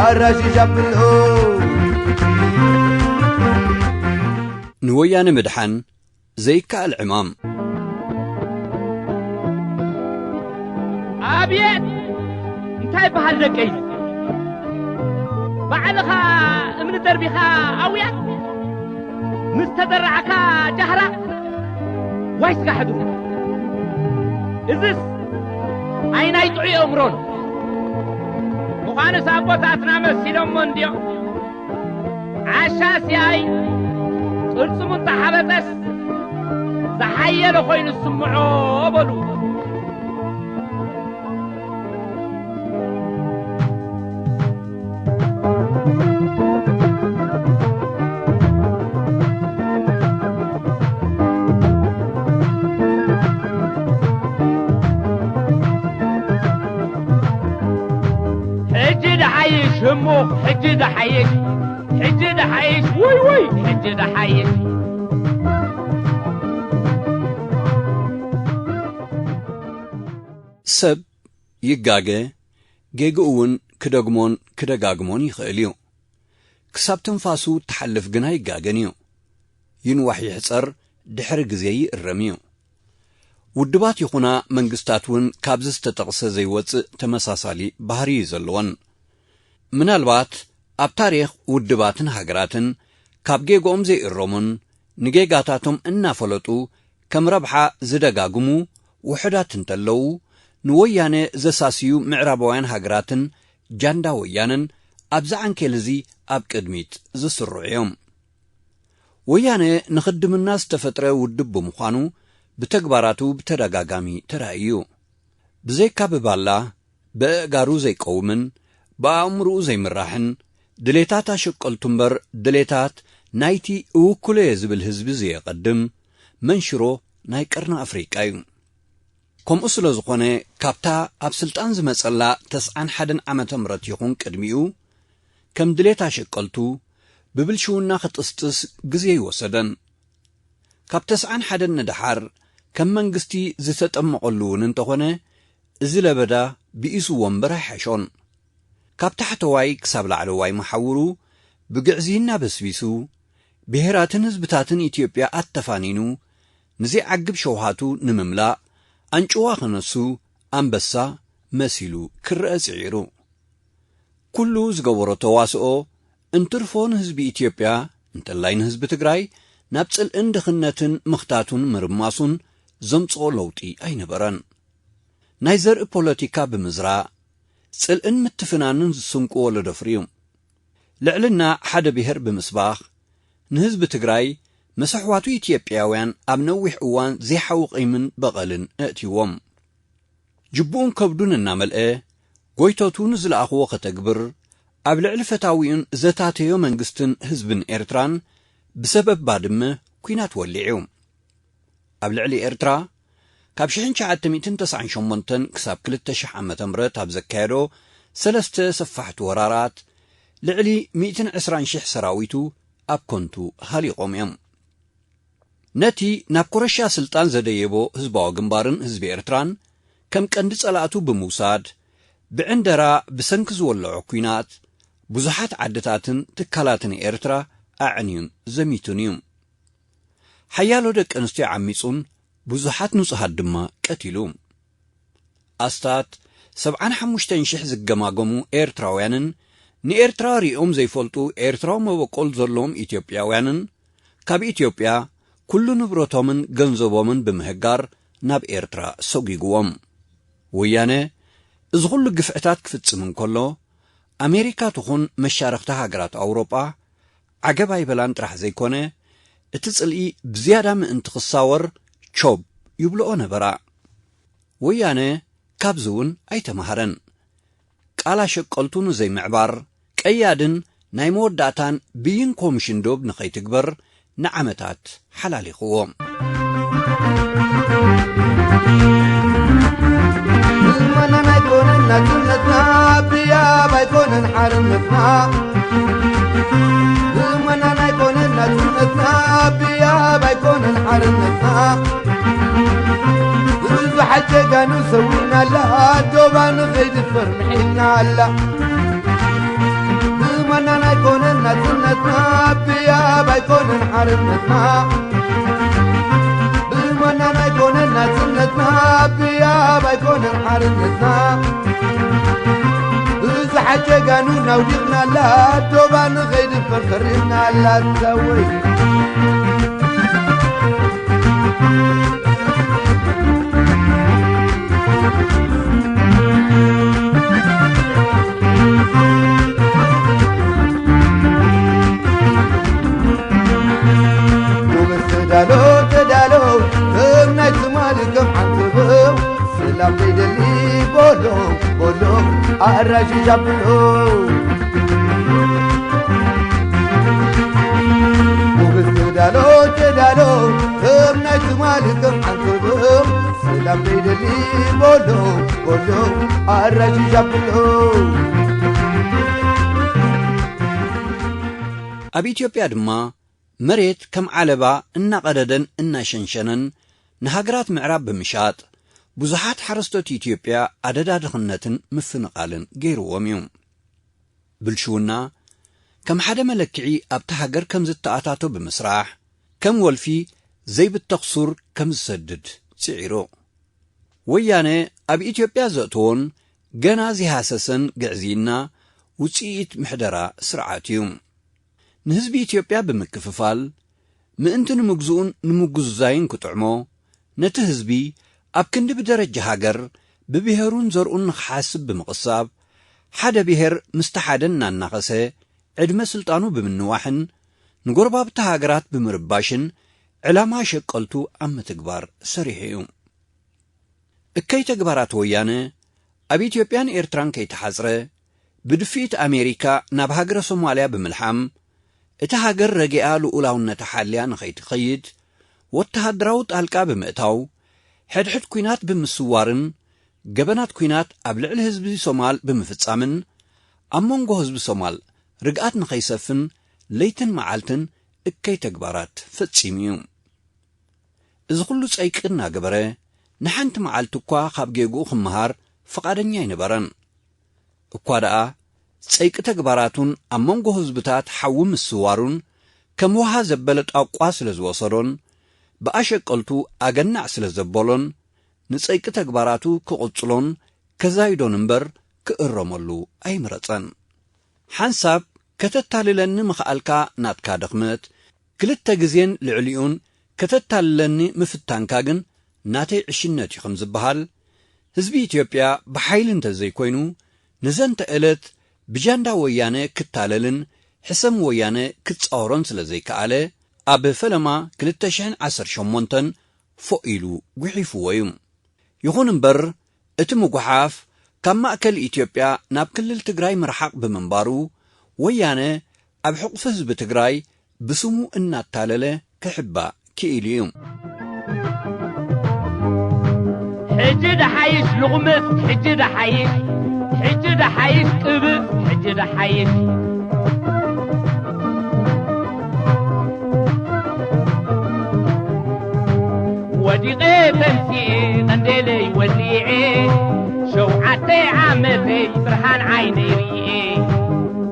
ኣራሺሽ ኣብሎ። ንወያነ ምድሓን ዘይከኣል ዕማም። ኣብየት እንታይ በሃል ደቀይ፣ ባዕልኻ እምኒ ደርቢኻ ኣውያት፣ ምስ ተዘራዕካ ጃህራ ዋይ ስጋ ሕድሩ። እዝስ ኣይ ናይ ጥዑይ ኣእምሮን ምዃንስ ኣቦታትና መሲሎሞ እንድዮም። ዓሻ ሲኣይ ቅርጽሙ እንተሓበጠስ ዝሓየለ ኮይኑ ዝስምዖ በሉ። ሕጂ ደሓይሽ ህሙኽ፣ ሕጂ ደሓይሽ፣ ሕጂ ደሓይሽ፣ ውይ ውይ፣ ሕጂ ደሓይሽ። ሰብ ይጋገ፣ ጌግኡ እውን ክደግሞን ክደጋግሞን ይኽእል እዩ። ክሳብ ትንፋሱ እትሓልፍ ግና ይጋገን እዩ። ይንዋሕ ይሕጸር፣ ድሕሪ ግዜ ይእረም እዩ። ውድባት ይኹና መንግስታት እውን ካብዚ ዝተጠቕሰ ዘይወጽእ ተመሳሳሊ ባህሪ እዩ ዘለወን። ምናልባት ኣብ ታሪኽ ውድባትን ሃገራትን ካብ ጌግኦም ዘይእረሙን ንጌጋታቶም እናፈለጡ ከም ረብሓ ዝደጋግሙ ውሑዳት እንተለዉ፣ ንወያነ ዘሳስዩ ምዕራባውያን ሃገራትን ጃንዳ ወያነን ኣብዚ ዓንኬል እዚ ኣብ ቅድሚት ዝስርዑ እዮም። ወያነ ንኽድምና ዝተፈጥረ ውድብ ብምዃኑ ብተግባራቱ ብተደጋጋሚ ተራእዩ እዩ። ብዘይካ ብባላ ብኣእጋሩ ዘይቀውምን ብኣእምርኡ ዘይምራሕን ድሌታት ኣሸቀልቱ እምበር ድሌታት ናይቲ እውክሎ'የ ዝብል ህዝቢ ዘየቐድም መንሽሮ ናይ ቀርኒ ኣፍሪቃ እዩ። ከምኡ ስለ ዝኾነ፣ ካብታ ኣብ ስልጣን ዝመጸላ ተስዓን ሓደን ዓመተ ምህረት ይኹን ቅድሚኡ፣ ከም ድሌት ኣሸቀልቱ ብብልሽውና ክጥስጥስ ግዜ ኣይወሰደን። ካብ ተስዓን ሓደን ንደሓር ከም መንግስቲ ዝተጠመቐሉ እውን እንተኾነ፣ እዚ ለበዳ ብኢስዎ እምበር ኣይሓሾን። ካብ ታሕተዋይ ክሳብ ላዕለዋይ መሓውሩ ብግዕዝይና በስቢሱ፣ ብሄራትን ህዝብታትን ኢትዮጵያ ኣተፋኒኑ፣ ንዘይዓግብ ሸውሃቱ ንምምላእ ኣንጭዋ ክነሱ ኣንበሳ መሲሉ ክረአ ጽዒሩ። ኩሉ ዝገበሮ ተዋስኦ እንትርፎ ንህዝቢ ኢትዮጵያ፣ እንተላይ ንህዝቢ ትግራይ፣ ናብ ጽልእን ድኽነትን ምኽታቱን ምርማሱን ዘምጽኦ ለውጢ ኣይነበረን። ናይ ዘርኢ ፖለቲካ ብምዝራእ፣ ጽልእን ምትፍናንን ዝስንቁ ወለዶ ኣፍርዩ። ልዕልና ሓደ ብሄር ብምስባኽ፣ ንህዝቢ ትግራይ ምስ ኣሕዋቱ ኢትዮጵያውያን ኣብ ነዊሕ እዋን ዘይሓዊ ቂምን በቐልን ኣእትይዎም። ጅቡኡን ከብዱን እናመልአ፣ ጎይቶቱ ንዝለኣኽዎ ከተግብር፣ ኣብ ልዕሊ ፈታዊኡን ዘታተዮ መንግስትን ህዝብን ኤርትራን ብሰበብ ባድመ ኲናት ወሊዑ። ኣብ ልዕሊ ኤርትራ፣ ካብ ሽሕን ትሽዓተ ሚእትን ተስዓን ሸሞንተን ክሳብ ክልተ ሽሕ ዓመተ ምህረት ኣብ ዘካየዶ ሰለስተ ሰፋሕቲ ወራራት፣ ልዕሊ ሚእትን ዕስራን ሽሕ ሰራዊቱ ኣብ ከንቱ ሃሊቖም እዮም። ነቲ ናብ ኮረሻ ስልጣን ዘደየቦ ህዝባዊ ግንባርን ህዝቢ ኤርትራን ከም ቀንዲ ጸላእቱ ብምውሳድ፣ ብዕንደራ ብሰንኪ ዝወለዖ ኲናት ብዙሓት ዓድታትን ትካላትን ኤርትራ ኣዕንዩን ዘሚቱን እዩ። ሓያሎ ደቂ ኣንስትዮ ዓሚጹን ብዙሓት ንጹሃት ድማ ቀቲሉ። ኣስታት ሰብዓን ሓሙሽተን ሽሕ ዝገማገሙ ኤርትራውያንን ንኤርትራ ሪኦም ዘይፈልጡ ኤርትራዊ መበቆል ዘለዎም ኢትዮጵያውያንን ካብ ኢትዮጵያ ኩሉ ንብረቶምን ገንዘቦምን ብምህጋር ናብ ኤርትራ ሰጒግዎም። ወያነ እዚ ኩሉ ግፍዕታት ክፍጽም እንከሎ፣ ኣሜሪካ ትኹን መሻርኽቲ ሃገራት ኣውሮጳ ዓገብ ኣይበላን ጥራሕ ዘይኮነ፣ እቲ ጽልኢ ብዝያዳ ምእንቲ ክሳወር ቾብ ይብልኦ ነበራ። ወያነ ካብዚ እውን ኣይተማሃረን። ቃል ኣሸቀልቱ ንዘይምዕባር ቀያድን ናይ መወዳእታን ብይን ኮሚሽን ዶብ ንኸይትግበር ንዓመታት ሓላሊኽዎ። ዝመናን ኣይኮነን ናጽነትና፣ ብያብ ኣይኮነን ሓርነትና። ዝመናን ኣይኮነን ናጽነትና፣ ብያብ ኣይኮነን ሓርነትና። ብዙሓት ጀጋኑ ሰዊእናላ፣ ዶባ ንኸይድፈር ምሒልና ኣላ። ኣይኮነን ሓርነትና፣ ብማናን ኣይኮነን ናጽነትና፣ ብያብ ኣይኮነን ሓርነትና። ብዙሓት ጀጋኑ ናውዲቕናላ፣ ዶባ ንኸይድፈር ፈሪምናላ፣ ዛወይ። ጎበዝ ተዳሎ፣ ተዳሎ፣ ከም ናይ ትማሊ ከም ሓንትበው፣ ሰላም ዘይደሊ ቦሎ፣ ቦሎ፣ ኣራሺ ሻብሎ። ጎበዝ ተዳሎ፣ ተዳሎ፣ ከም ናይ ትማሊ ከም ሓንትበው፣ ሰላም ዘይደሊ ቦሎ፣ ቦሎ፣ ኣራሺ ሻብሎ። ኣብ ኢትዮጵያ ድማ መሬት ከም ዓለባ እናቐደደን እናሸንሸነን ንሃገራት ምዕራብ ብምሻጥ ብዙሓት ሓረስቶት ኢትዮጵያ ኣደዳ ድኽነትን ምፍንቓልን ገይርዎም እዩ። ብልሽውና ከም ሓደ መለክዒ ኣብታ ሃገር ከም ዝተኣታቶ ብምስራሕ ከም ወልፊ ዘይብተኽ ሱር ከም ዝሰድድ ጽዒሩ። ወያነ ኣብ ኢትዮጵያ ዘእተዎን ገና ዘይሃሰሰን ግዕዝይና ውጽኢት ምሕደራ ስርዓት እዩ። ንህዝቢ ኢትዮጵያ ብምክፍፋል፣ ምእንቲ ንምግዝኡን ንምጉዝዛይን ክጥዕሞ፣ ነቲ ህዝቢ ኣብ ክንዲ ብደረጃ ሃገር ብብሄሩን ዘርኡን ንኽሓስብ ብምቕሳብ፣ ሓደ ብሄር ምስቲ ሓደ እናናኸሰ ዕድመ ስልጣኑ ብምንዋሕን ንጎረባብቲ ሃገራት ብምርባሽን ዕላማ ሸቀልቱ ኣብ ምትግባር ሰሪሑ እዩ። እከይ ተግባራት ወያነ ኣብ ኢትዮጵያን ኤርትራን ከይተሓጽረ፣ ብድፍኢት ኣሜሪካ ናብ ሃገረ ሶማልያ ብምልሓም፣ እታ ሃገር ረጊኣ ልኡላውነታ ሓልያ ንኸይትኸይድ፣ ወተሃደራዊ ጣልቃ ብምእታው፣ ሕድሕድ ኲናት ብምስዋርን፣ ገበናት ኲናት ኣብ ልዕሊ ህዝቢ ሶማል ብምፍጻምን፣ ኣብ መንጎ ህዝቢ ሶማል ርግኣት ንኸይሰፍን ለይትን መዓልትን እከይ ተግባራት ፈጺሙ እዩ። እዚ ኹሉ ጸይቂ እናገበረ፣ ንሓንቲ መዓልቲ እኳ ካብ ጌግኡ ክመሃር ፍቓደኛ ኣይነበረን። እኳ ደኣ፣ ጸይቂ ተግባራቱን ኣብ መንጎ ህዝብታት ሓዊ ምስዋሩን ከም ውሃ ዘበለ ጣቋ ስለ ዝወሰዶን፣ ብኣሸቀልቱ ኣገናዕ ስለ ዘበሎን፣ ንጸይቂ ተግባራቱ ክቕጽሎን ከዛይዶን እምበር ክእረመሉ ኣይምረጸን። ሓንሳብ ከተታልለኒ ምኽኣልካ ናትካ ድኽመት፣ ክልተ ግዜን ልዕሊኡን ከተታልለኒ ምፍታንካ ግን ናተይ ዕሽነት እዩ ከም ዝበሃል፣ ህዝቢ ኢትዮጵያ ብሓይሊ እንተዘይኮይኑ፣ ንዘንተ ዕለት ብጃንዳ ወያነ ክታለልን ሕሰም ወያነ ክጻወሮን ስለ ዘይከኣለ፣ ኣብ ፈለማ ክልተ ሽሕን ዓሰርተ ሸሞንተን ፎእ ኢሉ ጉሒፍዎ እዩ። ይኹን እምበር፣ እቲ ምጉሓፍ ካብ ማእከል ኢትዮጵያ ናብ ክልል ትግራይ ምርሓቕ ብምንባሩ፣ ወያነ ኣብ ሕቑፊ ህዝቢ ትግራይ ብስሙ እናታለለ ክሕባእ ክኢሉ እዩ። ሕጂ ደሓይሽ ልቑምስ፣ ሕጂ ደሓይሽ፣ ሕጂ ደሓይሽ ቅብጽ፣ ሕጂ ደሓይሽ። ወዲቐ ተንሲኤ ቀንዴለይ ወሊዐ፣ ሸውዓተ ዓመተይ ብርሃን ዓይነይ ርኤ።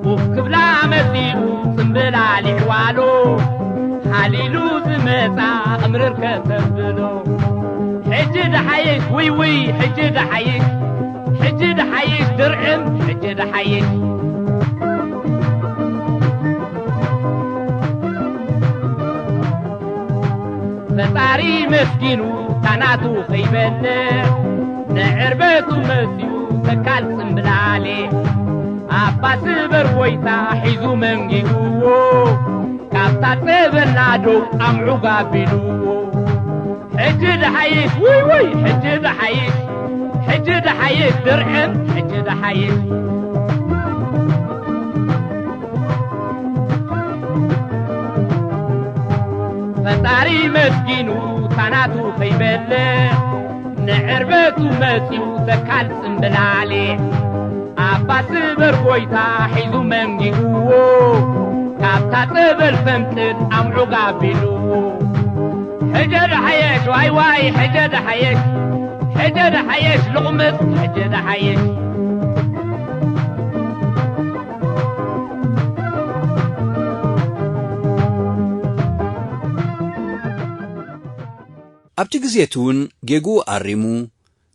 ኡፍ ክብላ መጺኡ ጽምብል ኣሊዕዋሎ፣ ሃሊሉ ዝመጻ እምርር ከተብሎ። ሕጂ ደሓይሽ ውይ ውይ፣ ሕጂ ደሓይሽ፣ ሕጂ ደሓይሽ ድርዕም፣ ሕጂ ደሓይሽ። ፈጣሪ መስጊኑ ታናቱ ከይበልዕ፣ ንዕርበቱ መጺኡ ተካል ጽምብላሌ። ኣባ ስበር ጎይታ ሒዙ መንጊግዎ፣ ካብታ ጸበል ናዶ ኣምዑግ ኣቢልዎ። ሕጂ ደሓይሽ ውይ ውይ፣ ሕጂ ደሓይሽ፣ ሕጂ ደሓይሽ ድርዕም፣ ሕጂ ደሓይሽ። ፈጣሪ መስጊኑ ታናቱ ከይበልዕ፣ ንዕርበቱ መጺኡ ተካል ጽምብላሌ። ኣባ ስበር ጎይታ ሒዙ መንጊግዎ፣ ካብታ ጸበል ፈምጥል ኣምዑግ ኣቢልዎ። ሕጀ ደሓየሽ ዋይ ዋይ፣ ሕጀ ደሓየሽ፣ ሕጀ ደሓየሽ ልቑምጥ፣ ሕጀ ደሓየሽ። ኣብቲ ግዜ እቲ እውን ጌግኡ ኣሪሙ፣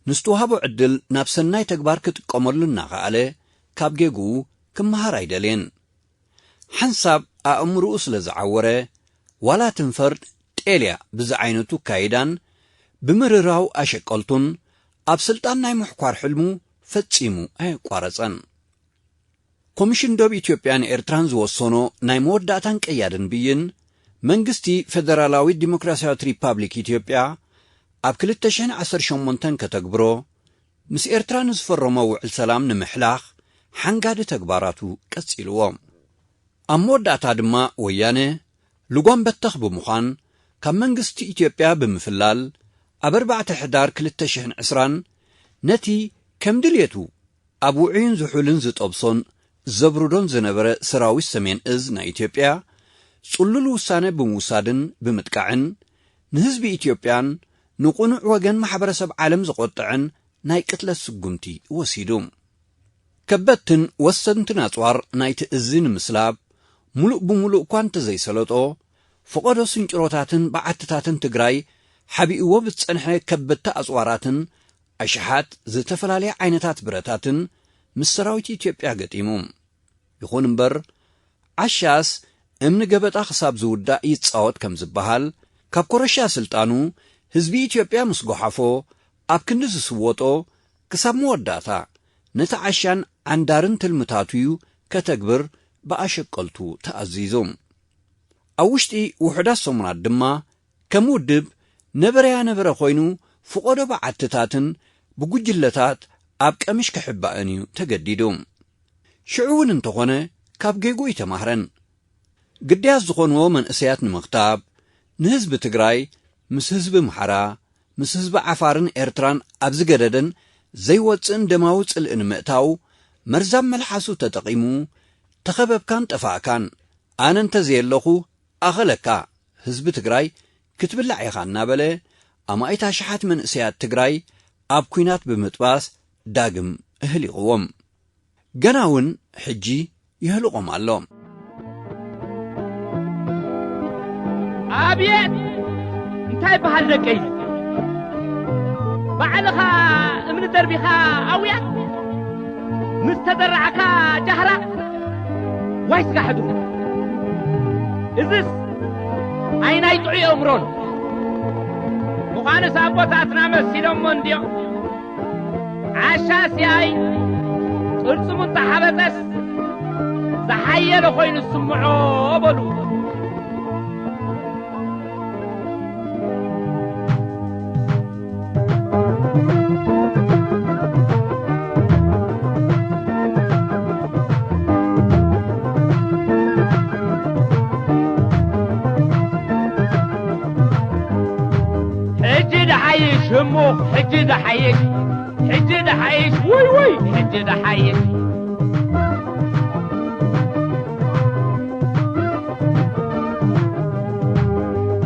ንዝተዋህቦ ዕድል ናብ ሰናይ ተግባር ክጥቀመሉ እናኸኣለ፣ ካብ ጌግኡ ክመሃር ኣይደልየን። ሓንሳብ ኣእምርኡ ስለ ዝዓወረ፣ ዋላ ትንፈር ጤልያ ብዝዓይነቱ ኣካይዳን ብምርራው ኣሸቀልቱን ኣብ ስልጣን ናይ ምሕኳር ሕልሙ ፈጺሙ ኣየቋረጸን። ኮሚሽን ዶብ ኢትዮጵያን ኤርትራን ዝወሰኖ ናይ መወዳእታን ቀያድን ብይን፣ መንግስቲ ፌደራላዊት ዲሞክራስያዊት ሪፓብሊክ ኢትዮጵያ ኣብ ክልተ ሽሕን ዓሰርተ ሸሞንተን ከተግብሮ፣ ምስ ኤርትራ ንዝፈረሞ ውዕል ሰላም ንምሕላኽ ሓንጋዲ ተግባራቱ ቀጺልዎ። ኣብ መወዳእታ ድማ ወያነ ልጓም በተኽ ብምዃን ካብ መንግስቲ ኢትዮጵያ ብምፍላል፣ ኣብ ኣርባዕተ ሕዳር ክልተ ሽሕን ዕስራን ነቲ ከም ድልየቱ ኣብ ውዑይን ዝሑልን ዝጠብሶን ዘብርዶን ዝነበረ ሰራዊት ሰሜን እዝ ናይ ኢትዮጵያ ጽሉል ውሳነ ብምውሳድን ብምጥቃዕን፣ ንህዝቢ ኢትዮጵያን ንቕኑዕ ወገን ማሕበረሰብ ዓለም ዘቖጥዐን ናይ ቅትለት ስጉምቲ ወሲዱ። ከበድትን ወሰንትን ኣጽዋር ናይቲ እዝ ንምስላብ ሙሉእ ብሙሉእ እኳ እንተዘይሰለጦ፣ ፈቐዶ ስንጭሮታትን በዓትታትን ትግራይ ሓቢእዎ ብዝጸንሐ ከበድቲ ኣጽዋራትን ኣሽሓት ዝተፈላለየ ዓይነታት ብረታትን ምስ ሰራዊት ኢትዮጵያ ገጢሙ። ይኹን እምበር፣ ዓሻስ እምኒ ገበጣ ክሳብ ዝውዳእ ይጻወት ከም ዝበሃል፣ ካብ ኮረሻ ስልጣኑ ህዝቢ ኢትዮጵያ ምስ ጎሓፎ፣ ኣብ ክንዲ ዝስወጦ፣ ክሳብ መወዳእታ ነቲ ዓሻን ዓንዳርን ትልምታቱ እዩ ከተግብር ብኣሸቀልቱ ተኣዚዙ። ኣብ ውሽጢ ውሑዳት ሰሙናት ድማ፣ ከም ውድብ ነበረያ ነበረ ኮይኑ፣ ፍቖዶ በዓትታትን ብጉጅለታት ኣብ ቀምሽ ክሕባእን እዩ ተገዲዱ። ሽዑ እውን እንተኾነ፣ ካብ ጌጉ ኣይተማህረን። ግዳያት ዝኾንዎ መንእሰያት ንምኽታብ፣ ንህዝቢ ትግራይ ምስ ህዝቢ ኣምሓራ፣ ምስ ህዝቢ ዓፋርን ኤርትራን ኣብ ዝገደደን ዘይወጽእን ደማዊ ጽልኢ ንምእታው፣ መርዛም መልሓሱ ተጠቒሙ፣ "ተኸበብካን ጠፋእካን፣ ኣነ እንተዘየለኹ ኣኸለካ፣ ህዝቢ ትግራይ ክትብላዕ ኢኻ" እናበለ፣ ኣማኢት ኣሽሓት መንእሰያት ትግራይ ኣብ ኲናት ብምጥባስ ዳግም እህሊቕዎም። ገና እውን ሕጂ የህልቖም ኣሎ። ኣብየት! እንታይ በሃል ደቀይ? ባዕልኻ እምኒ ደርቢኻ ኣውያ፣ ምስ ተዘራዕካ ጃህራ፣ ዋይ ስጋ ሕዱ። እዝስ ኣይ ናይ ጥዑይ ኣእምሮን። ምዃንስ ኣቦታትና መሲሎሞ እንድዮም። ዓሻ ሲኣይ ቅርጽሙ እንተሓበጠስ፣ ዝሓየለ ኮይኑ ዝስምዖ በሉ። ሕጂ ደሓይሽ ህሙኽ፣ ሕጂ ደሓይሽ፣ ሕጂ ደሓይሽ፣ ውይ ውይ፣ ሕጂ ደሓይሽ።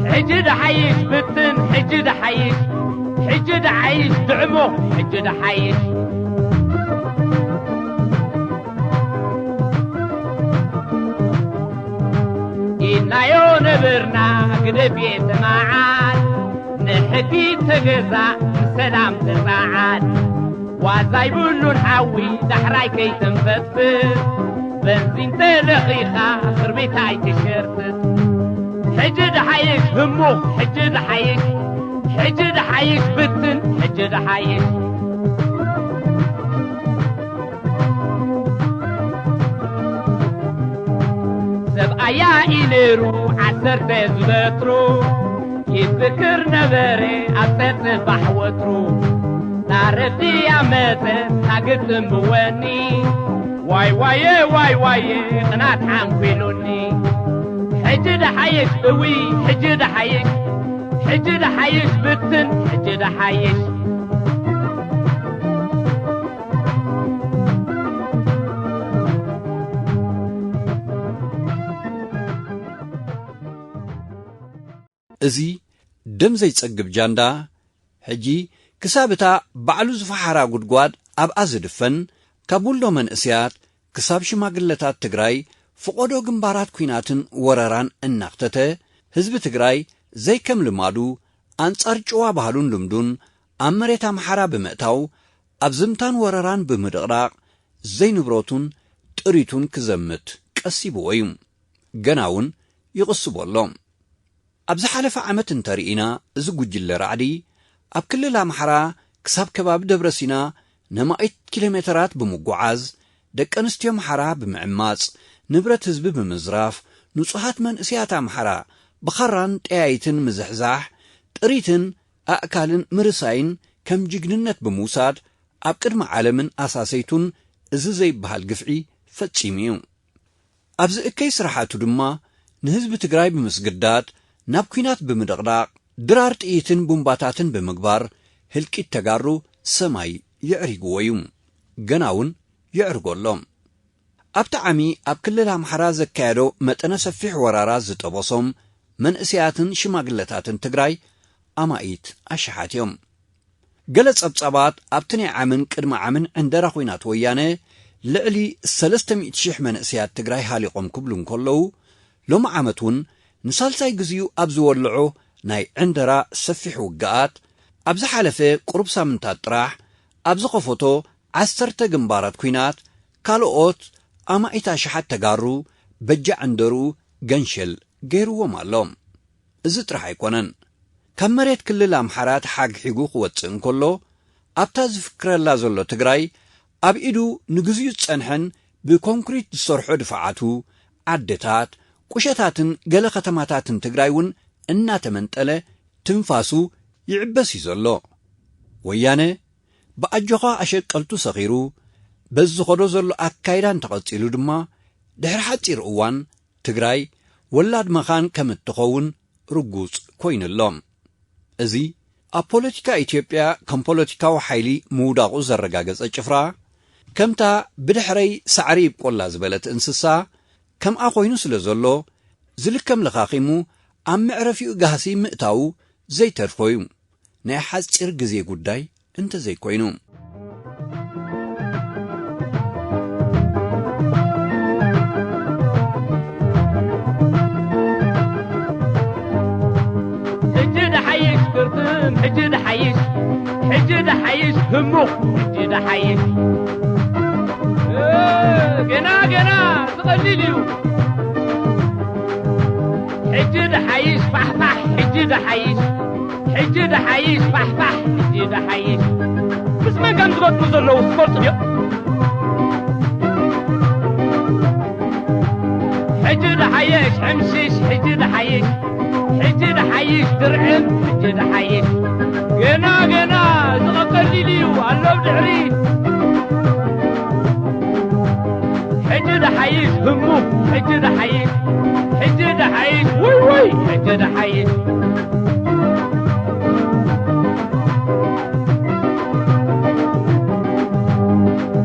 ሕጂ ደሓይሽ ብትን፣ ሕጂ ደሓይሽ፣ ሕጂ ደሓይሽ ድዕሙቕ፣ ሕጂ ደሓይሽ። ኢልናዮ ነበርና ግደፍ ቤት መዓል፣ ንሕጊ ተገዛእ ንሰላም ተጸዓል። ዋዛ ይብሉን ሓዊ ዳሕራይ ከይተንፈጥፍጥ፣ በንዚን ተለኺኻ ክርቢት ኣይትሸርትት። ሕጂ ደሓይሽ ህሙኽ፣ ሕጂ ደሓይሽ፣ ሕጂ ደሓይሽ ብትን፣ ሕጂ ደሓይሽ። ሰብኣያ ኢነሩ ዓሰርተ ዝበትሩ፣ ይፍክር ነበረ ኣብ ጸጽባሕ ወትሩ። ታረዲ ኣመጸ ታግጥም ብወኒ፣ ዋይ ዋየ ዋይ ዋየ ቅናት ሓንኲሉኒ። ሕጂ ደሓይሽ እዊ፣ ሕጂ ደሓይሽ፣ ሕጂ ደሓይሽ ብትን፣ ሕጂ ደሓይሽ። እዚ ደም ዘይጸግብ ጃንዳ፣ ሕጂ ክሳብ እታ ባዕሉ ዝፈሓራ ጉድጓድ ኣብኣ ዝድፈን፣ ካብ ውልዶ መንእሰያት ክሳብ ሽማግለታት ትግራይ፣ ፈቖዶ ግንባራት ኲናትን ወረራን እናኽተተ፣ ህዝቢ ትግራይ ዘይከም ልማዱ ኣንጻር ጭዋ ባህሉን ልምዱን ኣብ መሬት ኣምሓራ ብምእታው፣ ኣብ ዝምታን ወረራን ብምድቕዳቕ፣ ዘይንብረቱን ጥሪቱን ክዘምት ቀሲብዎ እዩ። ገና እውን ይቕስቦ ኣሎ። ኣብ ዝሓለፈ ዓመት እንተርኢና፣ እዚ ጉጅለ ራዕዲ ኣብ ክልል ኣምሓራ ክሳብ ከባቢ ደብረ ሲና ነማኢት ኪሎ ሜተራት ብምጉዓዝ፣ ደቂ ኣንስትዮ ኣምሓራ ብምዕማጽ፣ ንብረት ህዝቢ ብምዝራፍ፣ ንጹሃት መንእሰያት ኣምሓራ ብኻራን ጠያይትን ምዝሕዛሕ፣ ጥሪትን ኣእካልን ምርሳይን ከም ጅግንነት ብምውሳድ፣ ኣብ ቅድሚ ዓለምን ኣሳሰይቱን እዚ ዘይበሃል ግፍዒ ፈጺሙ እዩ። ኣብዚ እከይ ስራሓቱ ድማ ንህዝቢ ትግራይ ብምስግዳድ፣ ናብ ኲናት ብምድቕዳቕ፣ ድራር ጥይትን ቡምባታትን ብምግባር፣ ህልቂት ተጋሩ ሰማይ የዕሪግዎ እዩ። ገና እውን የዕርጎ ኣሎ። ኣብቲ ዓሚ ኣብ ክልል ኣምሓራ ዘካየዶ መጠነ ሰፊሕ ወራራት ዝጠበሶም መንእሰያትን ሽማግለታትን ትግራይ ኣማኢት ኣሽሓት እዮም። ገለ ጸብጻባት ኣብቲ ናይ ዓምን ቅድሚ ዓምን ዕንደራ ኲናት ወያነ ልዕሊ ሰለስተ ሚእቲ ሽሕ መንእሰያት ትግራይ ሃሊቖም ክብሉ እንከለዉ፣ ሎሚ ዓመት እውን ንሳልሳይ ግዜኡ ኣብ ዝወልዖ ናይ ዕንደራ ሰፊሕ ውግኣት፣ ኣብ ዝሓለፈ ቁሩብ ሳምንታት ጥራሕ ኣብ ዝኸፈቶ ዓሰርተ ግንባራት ኲናት፣ ካልኦት ኣማኢት ኣሽሓት ተጋሩ በጃ ዕንደርኡ ገንሸል ገይርዎም ኣሎ። እዚ ጥራሕ ኣይኮነን። ካብ መሬት ክልል ኣምሓራ ተሓግሒጉ ክወጽእ እንከሎ፣ ኣብታ ዝፍክረላ ዘሎ ትግራይ፣ ኣብ ኢዱ ንግዚኡ ዝጸንሐን ብኮንክሪት ዝሰርሖ ድፋዓቱ፣ ዓድታት፣ ቁሸታትን ገለ ከተማታትን ትግራይ እውን እናተመንጠለ ትንፋሱ ይዕበስ እዩ ዘሎ። ወያነ ብኣጆኻ ኣሸቀልቱ ሰኺሩ፣ በዚ ዝኸዶ ዘሎ ኣካይዳ እንተቐጺሉ ድማ፣ ድሕሪ ሓጺር እዋን ትግራይ ወላድ መኻን ከም እትኸውን ርጉጽ ኮይኑ ኣሎ። እዚ ኣብ ፖለቲካ ኢትዮጵያ ከም ፖለቲካዊ ሓይሊ ምውዳቑ ዘረጋገጸ ጭፍራ፣ ከምታ ብድሕረይ ሳዕሪ ይብቆላ ዝበለት እንስሳ ከምኣ ኮይኑ ስለ ዘሎ፣ ዝልከም ለኻኺሙ ኣብ መዕረፊኡ ጋህሲ ምእታዉ ዘይተርፎ እዩ፣ ናይ ሓጺር ግዜ ጉዳይ እንተዘይኮይኑ። ሕጂ ደሓይሽ ክርትም፣ ሕጂ ደሓይሽ፣ ሕጂ ደሓይሽ ህሙቕ፣ ሕጂ ደሓይሽ። እ፣ ገና፣ ገና፣ ዝቐልል እዩ። ሕጂ ደሓይሽ ፋሕፋሕ፣ ሕጂ ደሓይሽ፣ ሕጂ ደሓይሽ ፋሕፋሕ፣ ሕጂ ደሓይሽ። ምስ መን ከም ዝገጥሙ ዘለዉ ዝፈልጡ ድዮም? ሕጂ ደሓየሽ ሕምሽሽ፣ ሕጂ ደሓይሽ፣ ሕጂ ደሓይሽ ድርዕም፣ ሕጂ ደሓይሽ። ገና፣ ገና፣ እዚ ቀቀሊል እዩ፣ ኣሎ ኣብ ድሕሪት። ሕጂ ደሓይሽ ህሙ፣ ሕጂ ደሓይሽ፣ ሕጂ ደሓይሽ፣ ውይ፣ ውይ፣ ሕጂ ደሓይሽ።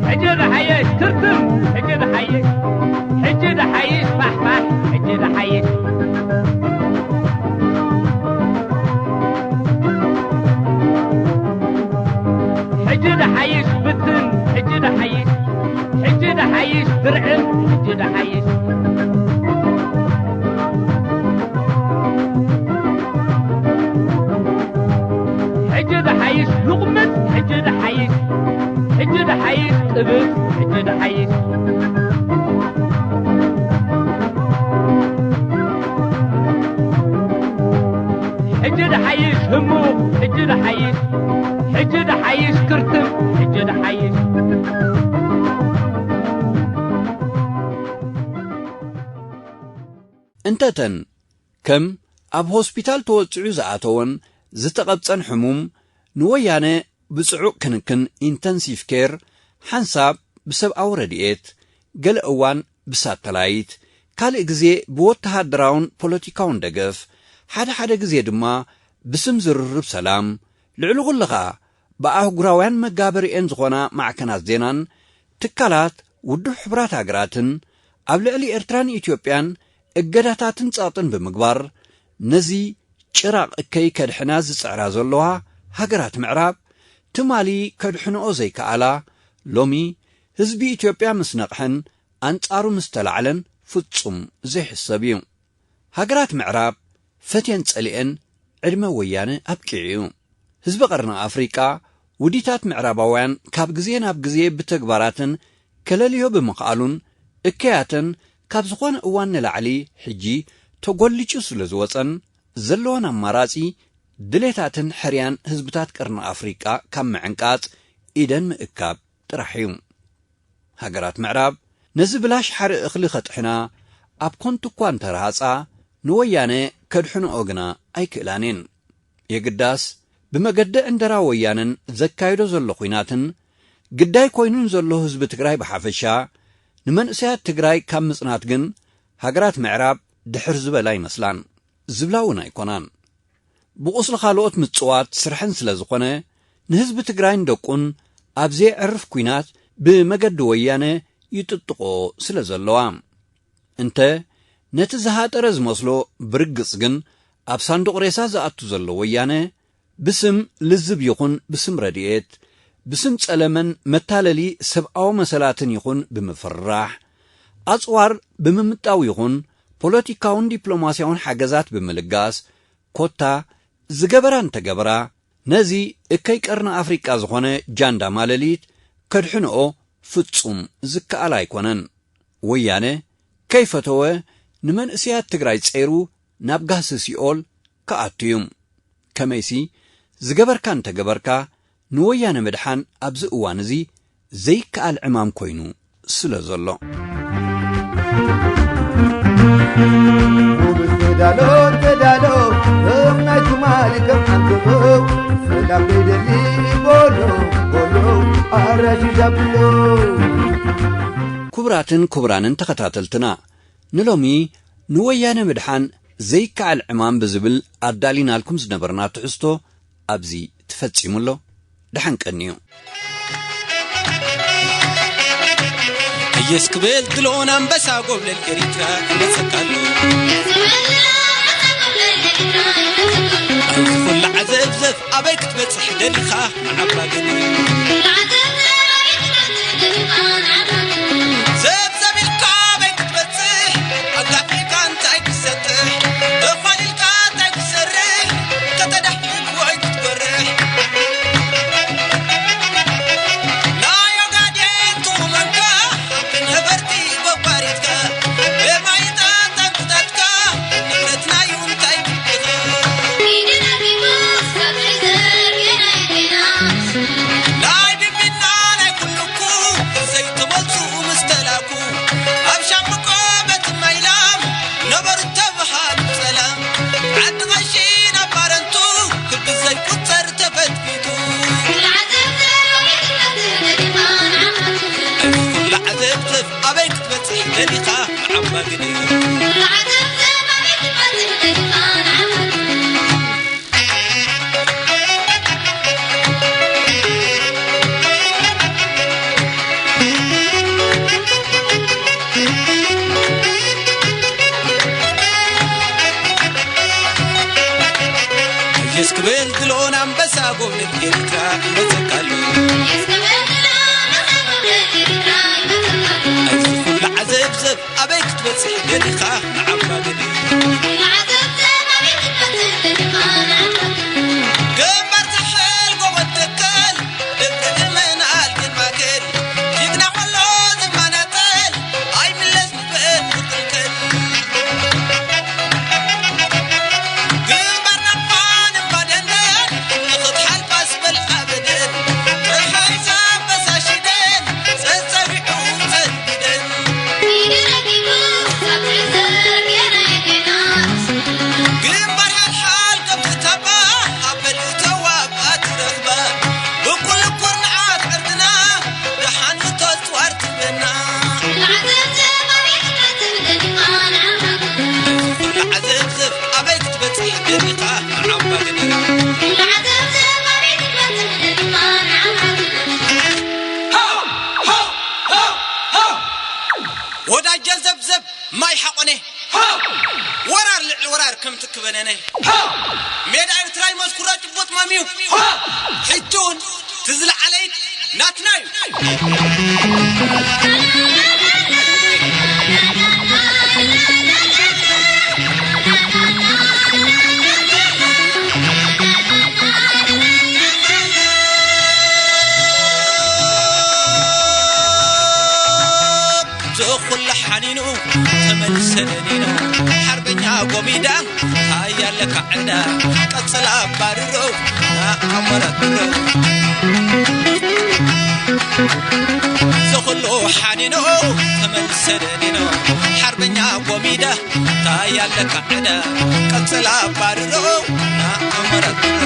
ሕጂ ደሓየሽ ትርትም፣ ሕጂ ደሓየሽ፣ ሕጂ ደሓይሽ ፋሕፋሕ፣ ሕጂ ደሓይሽ። ሕጂ ደሓይሽ ብትን፣ ሕጂ ደሓይሽ፣ ሕጂ ደሓይሽ ብርዕን፣ ሕጂ ደሓይሽ። ሕጂ ደሓይሽ ሉቕምት፣ ሕጂ ደሓይሽ፣ ሕጂ ደሓይሽ ጥብስ፣ ሕጂ ደሓይሽ። ሕጂ ደሓይሽ ህሙቕ፣ ሕጂ ደሓይሽ፣ ሕጂ ደሓይሽ ክርትም፣ ሕጂ ደሓይሽ። እንተተን ከም ኣብ ሆስፒታል ተወጺዑ ዝኣተወን ዝተቐብጸን ሕሙም ንወያነ ብጽዑቕ ክንክን ኢንተንሲቭ ኬር ሓንሳብ ብሰብኣዊ ረድኤት፣ ገለ እዋን ብሳተላይት፣ ካልእ ግዜ ብወተሃደራውን ፖለቲካውን ደገፍ፣ ሓደ ሓደ ግዜ ድማ ብስም ዝርርብ ሰላም፣ ልዕሊ ኩሉ ኸኣ ብኣህጉራውያን መጋበሪኤን ዝኾና ማዕከናት ዜናን ትካላት ውድብ ሕቡራት ሃገራትን ኣብ ልዕሊ ኤርትራን ኢትዮጵያን እገዳታትን ጸቕጥን ብምግባር፣ ነዚ ጭራቕ እከይ ከድሕና ዝጽዕራ ዘለዋ ሃገራት ምዕራብ፣ ትማሊ ከድሕንኦ ዘይከኣላ፣ ሎሚ ህዝቢ ኢትዮጵያ ምስ ነቕሐን ኣንጻሩ ምስ ተላዕለን ፍጹም ዘይሕሰብ እዩ። ሃገራት ምዕራብ ፈትየን ጸሊኤን ዕድመ ወያነ ኣብቂዑ እዩ። ህዝቢ ቀርኒ ኣፍሪቃ ውዲታት ምዕራባውያን ካብ ግዜ ናብ ግዜ ብተግባራትን ከለልዮ ብምኽኣሉን እከያተን ካብ ዝኾነ እዋን ንላዕሊ ሕጂ ተጎሊጩ ስለ ዝወጸን ዘለወን ኣማራጺ ድሌታትን ሕርያን ህዝብታት ቀርኒ ኣፍሪቃ ካብ ምዕንቃጽ ኢደን ምእካብ ጥራሕ እዩ። ሃገራት ምዕራብ ነዚ ብላሽ ሓርኢ እኽሊ ከጥሕና ኣብ ኮንቱ እኳ እንተረሃጻ ንወያነ ከድሕንኦ ግና ኣይክእላን እየን። የግዳስ ብመገዲ ዕንደራ ወያነን ዘካይዶ ዘሎ ኲናትን ግዳይ ኮይኑን ዘሎ ህዝቢ ትግራይ ብሓፈሻ ንመንእሰያት ትግራይ ካብ ምጽናት ግን ሃገራት ምዕራብ ድሕር ዝበላ ይመስላን ዝብላ እውን ኣይኮናን። ብቑስሊ ካልኦት ምጽዋት ስርሐን ስለ ዝኾነ ንህዝቢ ትግራይን ደቁን ኣብ ዘየዕርፍ ኲናት ብመገዲ ወያነ ይጥጥቆ ስለ ዘለዋ እንተ ነቲ ዝሃጠረ ዝመስሎ ብርግጽ ግን ኣብ ሳንዱቕ ሬሳ ዝኣቱ ዘሎ ወያነ ብስም ልዝብ ይኹን ብስም ረድኤት ብስም ጸለመን መታለሊ ሰብኣዊ መሰላትን ይኹን ብምፍርራሕ ኣጽዋር ብምምጣው ይኹን ፖለቲካውን ዲፕሎማስያውን ሓገዛት ብምልጋስ ኮታ ዝገበራ እንተገበራ ነዚ እከይ ቀርኒ ኣፍሪቃ ዝኾነ ጃንዳ ማለሊት ከድሕንኦ ፍጹም ዝከኣል ኣይኮነን። ወያነ ከይፈተወ ንመንእሰያት ትግራይ ጸይሩ ናብ ጋህሲ ሲኦል ክኣቱ እዩ። ከመይሲ ዝገበርካ እንተገበርካ ንወያነ ምድሓን ኣብዚ እዋን እዚ ዘይከኣል ዕማም ኮይኑ ስለ ዘሎ። ተዳሎ ተዳሎ፣ ከም ናይ ትማሊ ከም ሓንትኡ ሰላም ደሊ ቦሎ ቦሎ፣ ኣራሺ ዳብሎ። ክቡራትን ክቡራንን ተኸታተልትና ንሎሚ ንወያነ ምድሓን ዘይከኣል ዕማም ብዝብል ኣዳሊናልኩም ዝነበርና ትሕዝቶ ኣብዚ ተፈጺሙ ኣሎ። ደሓን ቀንዩ። ህየስ ክብል ድሎን ኣንበሳ ጎብለል ኤሪትራ ክመጸካ ኣሎ። ኣብዚ ኩሉ ዓዘብዘብ ኣበይ ክትበጽሕ ደሊኻ ንዓባ ግን? ዘብዘብ ኢልካ ኣበይ ክትበጽሕ ኣጋጢምካ እንታይ ክሰጥሕ ተፋሊልካ እንታይ ክሰርሕ ከተዳህልክ ወይ ክትጎርሕ ናይ ኦጋዴን ትቑመንካ ኣብተን ነበርቲ ጎባሪትካ ብማይጣ ታንክታትካ ንብረትና እዩ እንታይ ክልክልካ ናይ ድሚና ናይ ኩልኩ ዘይተመልሱ ምስ ተላኩ ኣብ ሻምቆ በቲ ማይላም ነበሩ ተብሃሉ ሰላም ዓዲ ቐሺ ናብ ባረንቱ ክቢ ዘይቁጸር ተፈትፊቱ። ኩሉ ዓዘብዘብ ኣበይ ክትበጽሕ ደሊኻ ንዓባ ግዲ። ህየስ ክብል ድሎን ኣንበሳ ጎብለል ኤሪትራ ይመጸካ ኣሎ። ህየስ ክብል ድሎን ኣንበሳ ጎብለል ኤሪትራ ይመጸካ ኣሎ። ኣብዚ ኩሉ ዓዘብዘብ ኣበይ ክትበጽሕ ደሊኻ ንዓባ ግዲ። ኩሉ ዓዘብዘብ ኣበይ ክትበጽሕ ደሊኻ ንዓባ ግዲ። ግንባር ሳሕል ጎቦ ተከል ደብረ እመን ኣልግን ማእከል ጅግና ከሎ ዝማናጠል ኣይምለስ ብበል ክልከል። ግንባር ናቕፋን እምባ ደንደን ንኽትሓልፋስ በል ኣበደን። ጸሓይ ሳብ ፈሳሽደን ጸጸቢዑ ጸንቢደን። ግንባር ሓልሓል ከም ትታባ ኣብ በልተዋ ብኣትረኽባ ብኩሉ ኩርንዓት ዕርድና ደሓን ምቶ ጽዋር ትበና። ኩሉ ዓዘብዘብ ኣበይ ክትበጽሕ ደሊኻ ንዓባ ግዲ። ኩሉ ዓዘብዘብ ኣበይ ክትበጽሕ ደሊኻ ንዓባ ግዲ። ኩሉ ዓዘብዘብ ኣበይ ክትበጽሕ ደሊኻ ንዓባ ግዲ። ሃው! ሃው! ሃው! ሃው! ወዳጀ ዘብዘብ ማይ ሓቆነ። ሃው! ወራር ልዕሊ ወራር ከም ትክበነነ። ሃው! ሜዳ ኤርትራ ይመስኩራ ጭቡጥ መምዩ። ሃው! ሕጂ እውን እቲ ዝለዓለ ኢድ ናትና እዩ። ኒኑ ተመልሰ ኒኑ ሓርበኛ ጎሚዳ ታያለካ ዕዳ ቀጽላ ባርሮ ናኣመረትሮ ዝኹሉ ሓኒኖ ተመልሰ ኒኖ ሓርበኛ ጎሚዳ ታያለካ ዕዳ ቀጽላ ባርሮ ናኣመረትሮ